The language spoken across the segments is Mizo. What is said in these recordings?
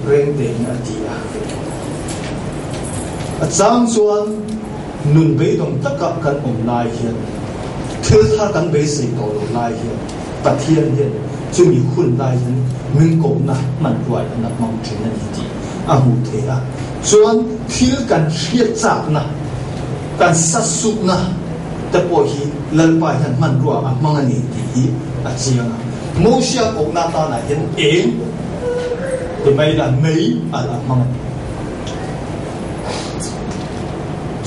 reng tein a ti a. A chang chuan nun beidawng taka kan awm lai hian, thil thar kan beisei tawh lo lai hian Pathian hian chumi hun lai hian min kohna hmanruai an a hmang thin a ni tih a hmuh theih a. Chuan thil kan hriat chakna, kan sasukna te pawh hi Lalpa hian hmanrua a hmang a ni tih hi a chiang a. Mosia kohna tanah hian eng ti mai la mei alh a hmang a ni.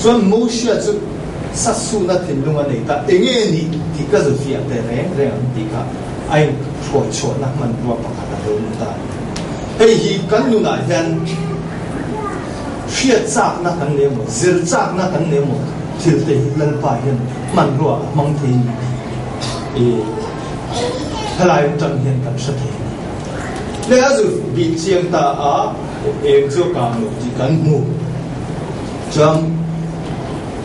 Chuan Mosia chu sasuna thinlung a nei ta, enge ni tih ka zu fiah te reng reng ang tih kha a inhruai chhuahna hmanrua pakhat a lo ni ta. Hei hi kan nunah hian hriat chakna kan nei emaw, zir chakna kan nei emaw thil te hi Lalpa hian hmanrua a hmang thei a ni tih helai atang hian kan hre thei a ni. Leh a zu bih chiang ta a, eng chu a kang lo tih kan hmu. Chuan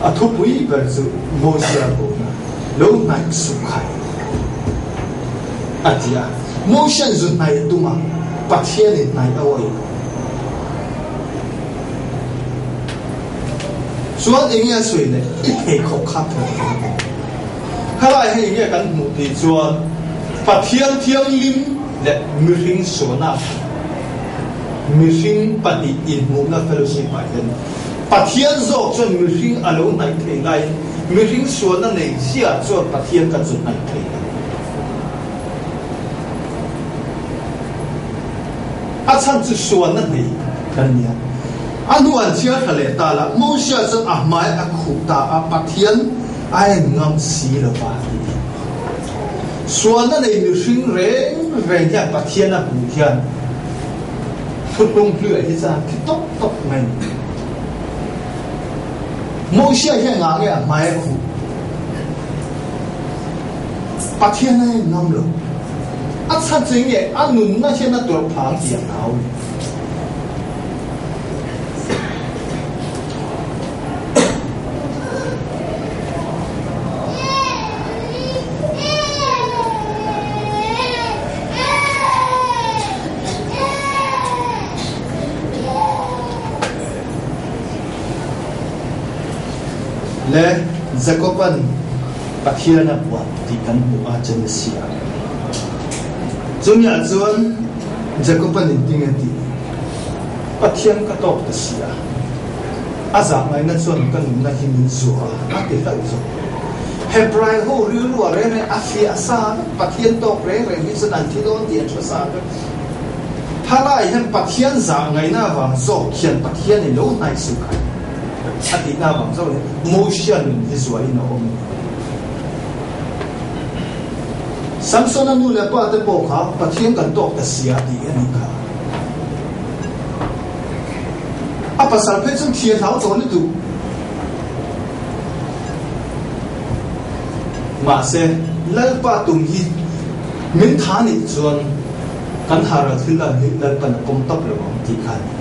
a thupui ber chu Mosia bona lo hnaih suh khai a ti a. Mosia'n zu hnaih a tum a, Pathianin hnaih a awih lo. Chuan enge a sawi leh? I pheikhawk kha phelh tur a ni. Helai hei enge kan hmuh tih chuan Pathian thianghlim leh mihring sualna mihring pahnih inhmuhna fellowship ah hian Pathian zawk chuan mihring a lo hnaih thei laiin mihring sualna nei chiah chuan Pathian kan chu hnaih thei lo. A chhan chu sualna nei kan nia. A hnu an chhiar thla leh ta la, Mosia chuan a hmai a khuh ta a, Pathian a en ngam si lo va ti. Sualna nei mihring reng reng hian Pathian a hmuh hian thutlung hluah hi chuan thi tawp tawp mai a ni. Mosia hian ngah nge a hmai a khuh? Pathian a en ngam lo. A chhan chu enge a nunna hian a tawrh phang tih a hlau ni. Le Jakoban Pathian a buat tih kan hmuh a Genesis ah. Chumi ah chuan Jakoban in tinge tih Pathian ka tawk ta si a, a zah ngaihna chuan ka nunna hi min zuah a, a ti hlauh zawk. Hebrai ho rilru ah reng reng a fiah sa vek, Pathian tawk reng reng hi chuan an thi dawn tih an hre sa vek. Thalai hian Pathian zah ngaihna avang zawk hian Pathian i lo hnaih suh khai. A tihna avang zawk hian Mosia nun hi zuahin a awm a ni. Samsona nu leh pa te pawh kha Pathian kan tawk ta sia tih a nih kha. A pasal phei chuan thian hlau tawh lutuk. Mahse, Lalpa tum hi min tha nih chuan kan haral thil lan hi Lalpan a pawm tawp lo ang tih kha a ni.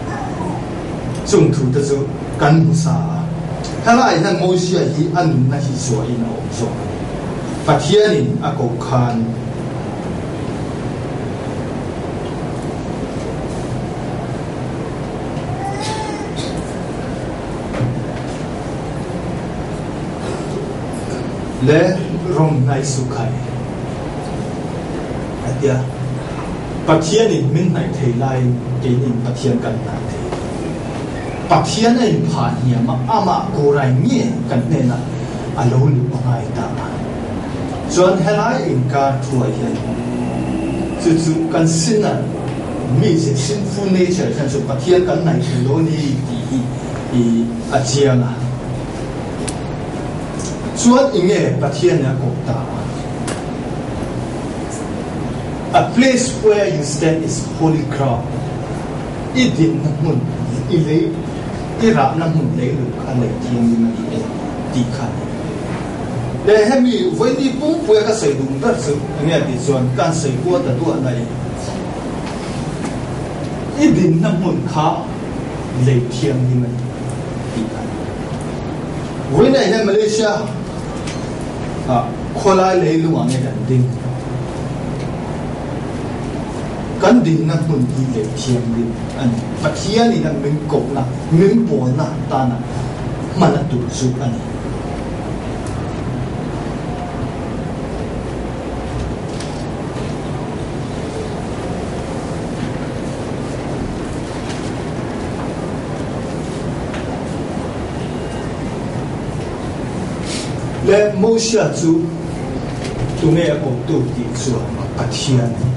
Chung thu te chu kan hmu sa a, helai hian Mosia hi a nunna hi zuahin a awm zawk a ni. Pathianin a koh khan Le rawng hnai suh khai a tia. Pathianin min hnaih thei laiin keinin Pathian kan hnaih thei lo. Pathian a inphah hniam a, amah kurai nge kan hnenah a lo luh a ngai ta a. Chuan helai inkar thuah hian chu chu kan sinner mizia, sinful nature, hian chu Pathian kan hnaih thei lo a ni tih hi i a chiang a. Chuan enge Pathianin a kawp ta a? A place where you stand is holy ground. I dinna hmun, i lei, i rahna hmun leilung kha lei thianghlim a ni e tih kha a ni. Le hemi vawiini pumpuia ka sawi dum ber chu enge tih chuan kan sawi kual ta duah na i, i dinna hmun kha lei thianghlim a ni tih kha a ni. Vawiinah hian Malaysia ah khawlai leilungah nge kan ding? Kan dinna hmun hi leh thianghlim a ni. Pathianin a min kohna, min pawlna tana hman a tur chu a ni. Le Mosia chu tunge a kotu tih chuan Pathian a ni.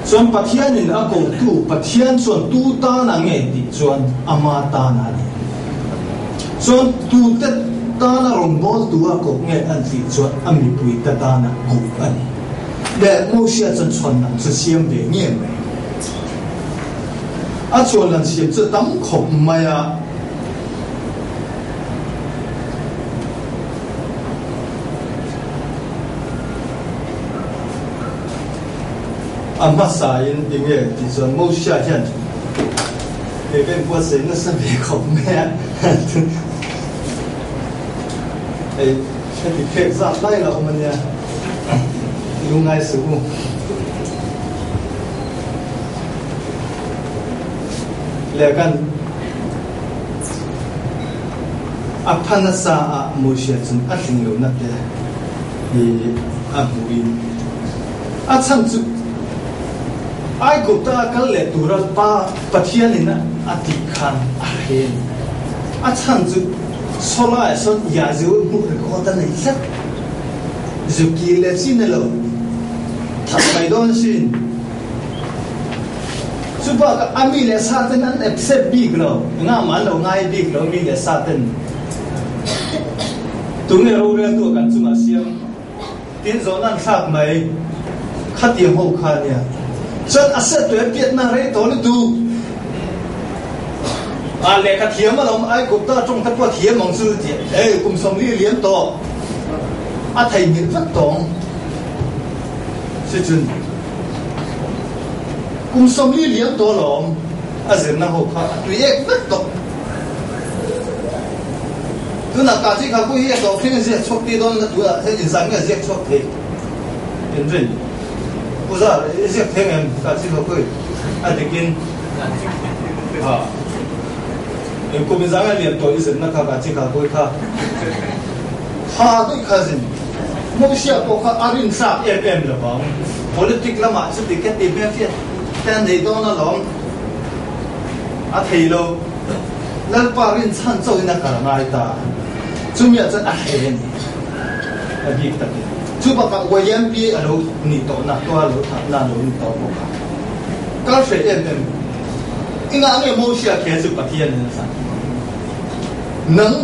Chuan Pathianin a kotu Pathian chuan tu tana nge tih chuan ama tana a ni. Chuan tute tana rawngbawltu a koh nge an tih chuan a mipuite tana koh a ni. Le Mosia chuan chhuanlam chu siam ve nge mai. A chhuanlam siam chu tam khawp mai a. A hmasain enge tih chuan Mosia hian kei ka inbuatsaih nasa ve khawp mai a, hei heti phek zat lai la awm ania, lungngai suh u. Le kan A pha nasa ah Moshe cun a tling lonak te hi a hmuh i a chan cu Aigupta ah kal leh tura Pa Pathian in a ti khan a hren. A chan cu Sola ah son Yazu hmuh record a nei tlat. Zuki le chin lo that mai dawn sin. Cu bakah a mi le sa ten an accept bik lo, ngahmah an lo ngai bik lo mi le sa ten. Tunge roreltu a kan cungah siam tin zawn an thlak mai khatiang ho kha nia. Cun a set tu piatna rei tawn i tu. A lehkha thiam alawm Aigupta ṭawng te pawh thiam ang chu tiah ei kum 40 liam tawh a theihnghilh vek tawng. Sicun Kum 40 liam tawh lawm a zirna ho kha a tui ek vek tawh. Tunah ka chi kha pawh hi a tawh thleng a ziak chhuak ti dawn na tunah hian inzah nge a ziak chhuak thei in rin. Pu Zar i ziak thei ngem ka chi kha pawh a dikin ha in kum inzah nge liam tawh i zirna kha ka chi kha pawh kha kha daih kha zin. Mosia pawh kha a rintlak em em lo vang. Politic lamah chuti kheti hmelhriat te a nei dawn alawm. A thei lo. Lalpa rinchhan chauhin a kal ngai ta. Chumiah chuan a hle a ni. A bik takin. Chu bakah YMP a lo nih tawhna, tua lo thatna a lo ni tawh bawk a. Kal hreh em em. Engah nge Mosia khel chu Pathian in a thlan? Nang.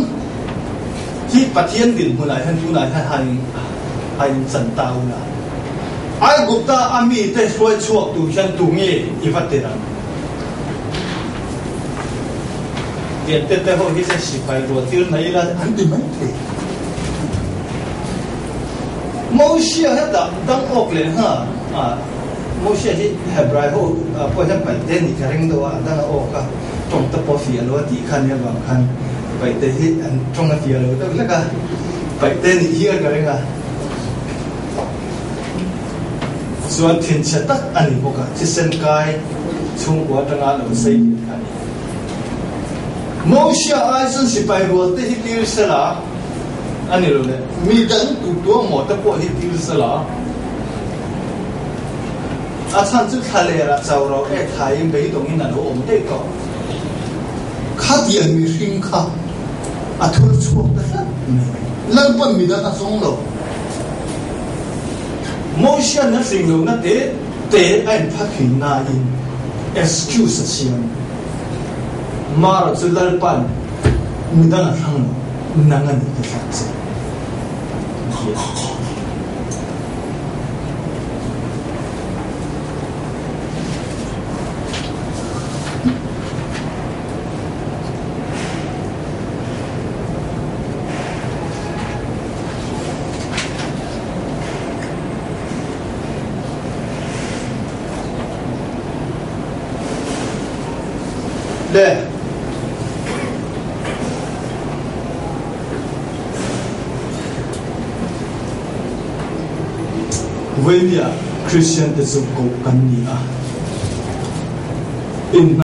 Hi Pathian dinhmunah hian tunah hian han han inchan ta u la. Aigupta a mite hruai chhuak tur hian tu nge i va tir ang? Tiante te ho hi chuan sipai ruah tir mai ila an ti mai thei. Mosia hetah dang awk leh nghal a, Mosia hi Hebrai ho pawh hian paihte nih ka ring deuh a, a dang a awk a. Tawng te pawh fiah lo a tih kha nia vang khan Paihte hi an tawng a fiah lo deuh hlek a, Paihte nih hial ka ring a. Chuan thinchhe tak a ni bawk a, thisen kai chhungkua atanga lo sei lian kha a ni. Mosia ai chuan sipai rual te hi tir sela a ni lo le, mi dang tu tuangmaw te pawh hi tir sela. A chhan chu thlaler ah chau ro ek thaiin beidawngin a lo awm daih tawh. Khatiang mihring kha a thur chhuak ta tlat mai. Lalpan midang a zawng lo. Mosian a hling lohna te te a inphathin nain excuse a siam. Mara chu Lalpan midang a thlang lo, nang a ni ka thlang che. Le. Vawinia. Kristian te chu koh kan ni a. In.